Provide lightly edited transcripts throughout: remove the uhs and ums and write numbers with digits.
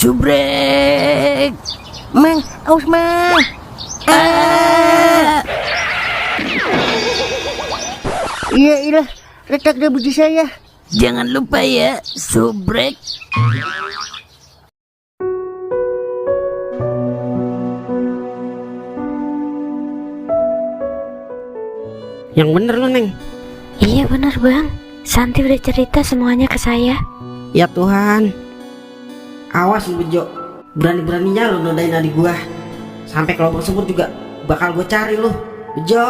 Subrek. Mang, aus mang. Iya, retak deh buji saya. Jangan lupa ya, Subrek. Yang bener lu, Neng. Iya bener bang, Santi udah cerita semuanya ke saya. Ya Tuhan. Awas lu Bejo, berani-beraninya lu nodain adik gua. Sampai kelompok sebut juga bakal gua cari lu. Bejo.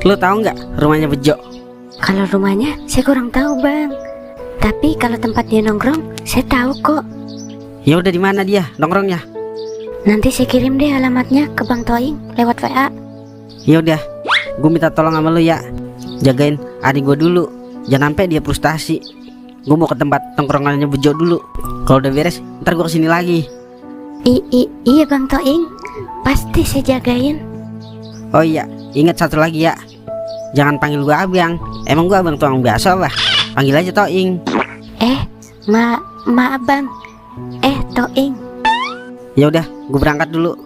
Lu tahu nggak rumahnya Bejo? Kalau rumahnya saya kurang tahu bang, tapi kalau tempat dia nongkrong saya tahu kok. Ya udah, di mana dia nongkrongnya? Nanti saya kirim deh alamatnya ke Bang Toing lewat WA. Ya udah, gua minta tolong sama lu ya. Jagain adik gua dulu, jangan sampai dia frustasi. Gua mau ke tempat nongkrongannya Bejo dulu. Kalau udah beres, ntar gua kesini lagi. Iya Bang Toing, pasti saya jagain. Oh iya, ingat satu lagi ya. Jangan panggil gua abang. Emang gua abang tuang biasa lah. Panggil aja Toing. Maaf bang. Toing. Ya udah, gue berangkat dulu.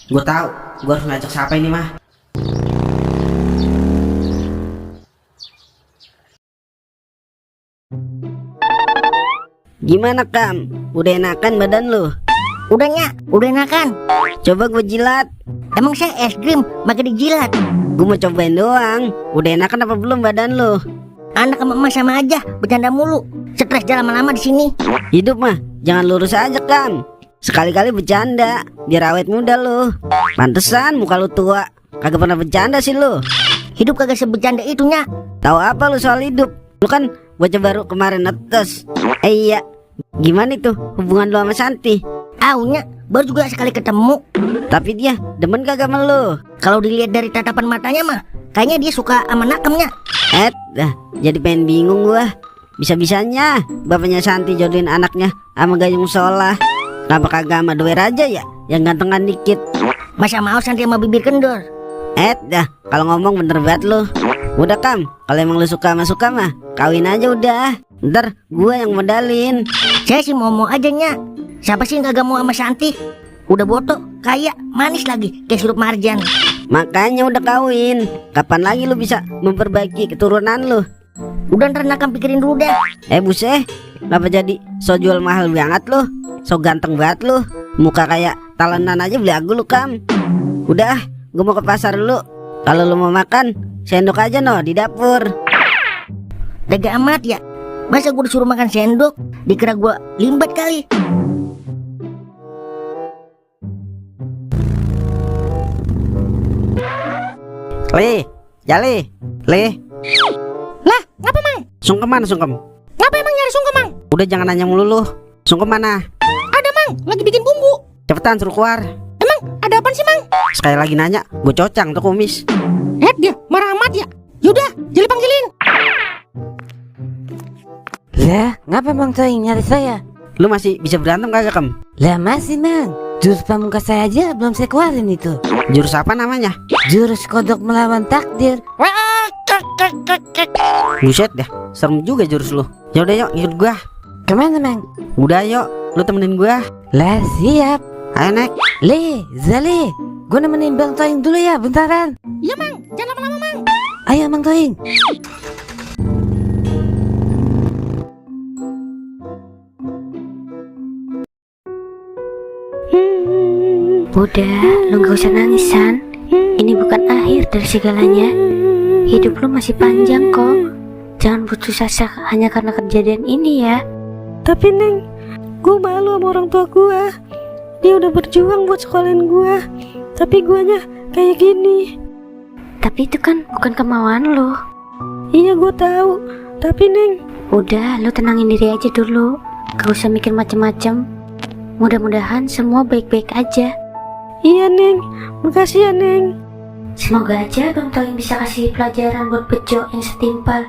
Gue tahu, gue harus ngajak siapa ini mah. Gimana Kam? Udah enakan badan lu? Udah enakan. Coba gue jilat. Emang saya es krim makin dijilat. Gue mau cobain doang. Udah enakan apa belum badan lu? Anak sama emak sama aja, bercanda mulu. Stres jalan lama-lama di sini. Hidup mah jangan lurus aja Kam. Sekali-kali bercanda, biar awet muda lu. Pantesan muka lu tua, kagak pernah bercanda sih lu. Hidup kagak sebercanda itunya. Tahu apa lu soal hidup? Lu kan bocah baru kemarin netes. Iya, gimana itu hubungan lu sama Santi? Aunya baru juga sekali ketemu. Tapi dia demen kagak sama lu? Kalau dilihat dari tatapan matanya mah, kayaknya dia suka sama nakemnya. Jadi pengen bingung gua. Bisa-bisanya bapaknya Santi jodohin anaknya sama gayung sholah. Kenapa kagak sama doer aja ya, yang gantengan dikit? Masa mau Santi sama bibir kendor? Kalau ngomong bener banget lu. Udah Kam, kalau emang lu suka mah kawin aja udah. Ntar gua yang modalin. Saya sih mau aja nya. Siapa sih yang kagak mau sama Santi? Udah botok, kaya, manis lagi, kayak sirup marjan. Makanya udah kawin. Kapan lagi lu bisa memperbaiki keturunan lu? Udah ntar nakam pikirin dulu deh. Buset, kenapa jadi so jual mahal banget lu? So ganteng banget lu. Muka kayak talenan aja belagu lu Kam. Udah, gue mau ke pasar dulu. Kalau lu mau makan, sendok aja no di dapur. Daga amat ya. Masa gue disuruh makan sendok, dikira gue limbat kali. Jali. Lah, ngapa mang? Sungkem mana sungkem? Ngapa emang nyari sungkem mang? Udah jangan nanya mulu lu. Sungkem mana? Ada mang, lagi bikin bumbu. Cepetan suruh keluar. Emang ada apaan sih mang? Sekali lagi nanya, gue cocang tuh kumis. Dia marah amat ya. Yaudah, Jali panggilin. Lah, ngapa Bang Toing nyari saya? Lu masih bisa berantem kagak Kam? Lah masih Mang, jurus pamungkas saya aja belum saya keluarin itu. Jurus apa namanya? Jurus kodok melawan takdir. Buset dah, serem juga jurus lu. Yaudah yuk, ikut gua. Kemana Mang? Udah yuk, lu temenin gua. Lah siap. Ayo naik. Zali, gue nemenin Bang Toing dulu ya, bentaran. Iya mang, jangan lama-lama mang. Ayo Bang Toing. Udah, lu gak usah nangis San. Ini bukan akhir dari segalanya. Hidup lu masih panjang kok. Jangan putus asa hanya karena kejadian ini ya. Tapi Neng, gue malu sama orang tua gue. Dia udah berjuang buat sekolahin gue, tapi guanya kayak gini. Tapi itu kan bukan kemauan lu. Iya gue tahu, tapi Neng. Udah, lu tenangin diri aja dulu. Gak usah mikir macem-macem. Mudah-mudahan semua baik-baik aja. Iya Neng, makasih ya Neng. Semoga aja Bang Toing bisa kasih pelajaran buat Bejo yang setimpal.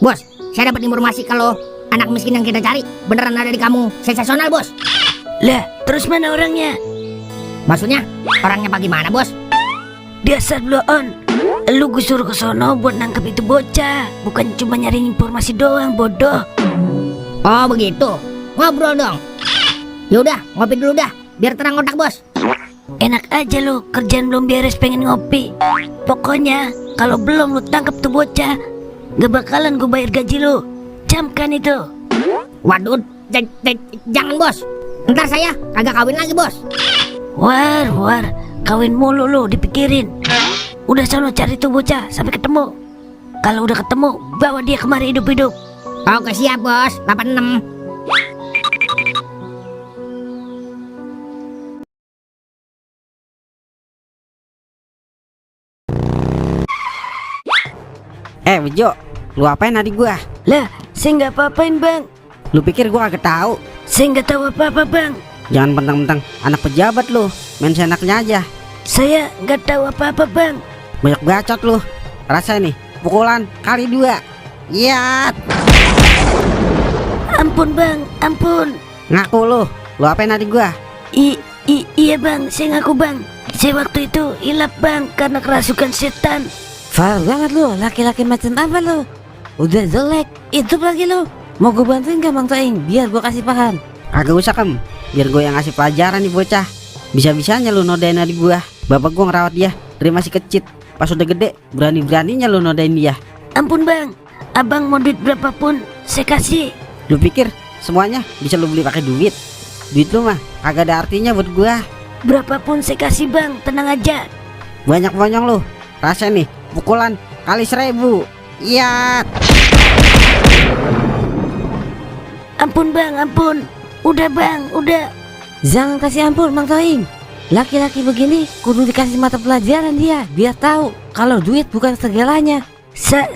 Bos, saya dapat informasi kalau anak miskin yang kita cari beneran ada di kamu. Sensasional bos. Lah, terus mana orangnya? Maksudnya orangnya bagaimana bos? Dasar blow on. Lu gue suruh ke sono buat nangkep itu bocah, bukan cuma nyari informasi doang, bodoh. Oh begitu, ngobrol dong. Yaudah, ngopi dulu dah, biar tenang otak bos. Enak aja lu, kerjaan belum beres pengen ngopi. Pokoknya kalau belum lu tangkap tuh bocah, gak bakalan gue bayar gaji lu. Camkan itu. Waduh, jangan bos. Ntar saya kagak kawin lagi bos. War, kawin mulu lu dipikirin. Udah sono cari tuh bocah sampai ketemu. Kalau udah ketemu, bawa dia kemari hidup-hidup. Oke siap bos, 86. Bejo, lu apain adik gua? Lah, saya nggak apa-apain bang. Lu pikir gua kagak tahu? Saya nggak tahu apa-apa bang. Jangan mentang-mentang anak pejabat lu, main seenaknya aja. Saya nggak tahu apa-apa bang. Banyak bacot lu. Rasa nih, pukulan kali 2. Iya. Ampun bang, ampun. Ngaku lu apain adik gua? Iya bang, saya ngaku bang. Saya waktu itu hilap bang karena kerasukan setan. Far banget lu, laki-laki macam apa lu? Udah jelek, itu lagi lu. Mau gue bantuin gak Mang Toing, biar gue kasih paham? Kagak usah Kem, biar gue yang ngasih pelajaran nih bocah. Bisa-bisanya lu nodain adik gua. Bapak gua ngerawat dia dari masih kecil. Pas udah gede, berani-beraninya lu nodain dia. Ampun bang, abang mau duit berapapun saya kasih. Lu pikir semuanya bisa lu beli pakai duit? Duit lu mah kagak ada artinya buat gua. Berapapun saya kasih bang, tenang aja. Banyak bonyong lu. Rasa nih, pukulan kali 1000. Iya. Ampun bang, ampun. Udah bang, udah. Jangan kasih ampun Mang Toing. Laki-laki begini kudu dikasih mata pelajaran dia, biar tahu kalau duit bukan segalanya.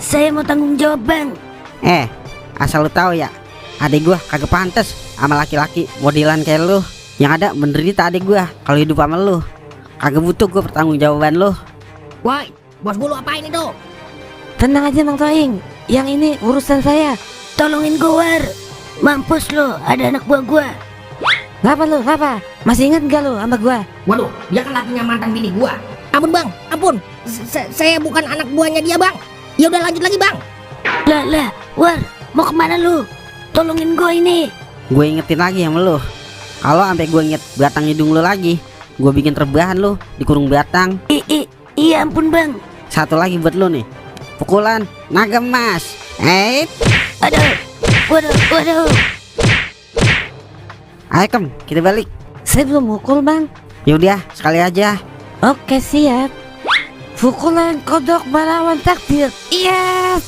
Saya mau tanggung jawab bang. Asal lu tahu ya, adik gua kagak pantas sama laki-laki modelan kayak lu. Yang ada menderita adik gua kalau hidup sama lu. Kagak butuh gua pertanggungjawaban lu. Woi, bos gue lu apain itu? Tenang aja Mang Toing, yang ini urusan saya. Tolongin gue War. Mampus lo, ada anak buah gua. Ngapa lu, ngapa? Masih inget gak lu sama gua? Waduh, dia kan lakinya mantan bini gua. Ampun bang, ampun. Saya bukan anak buahnya dia bang. Ya udah lanjut lagi bang. Lah, War, mau kemana lu? Tolongin gue ini. Gue ingetin lagi sama lu. Kalau sampai gue inget batang hidung lu lagi, gue bikin rebahan lu di kurung batang. Iya ampun bang. Satu lagi buat lu nih, pukulan naga emas. Aduh, waduh. Ayo Kem, kita balik. Saya belum mukul bang. Yaudah, sekali aja. Oke siap. Pukulan kodok melawan takdir. Yes.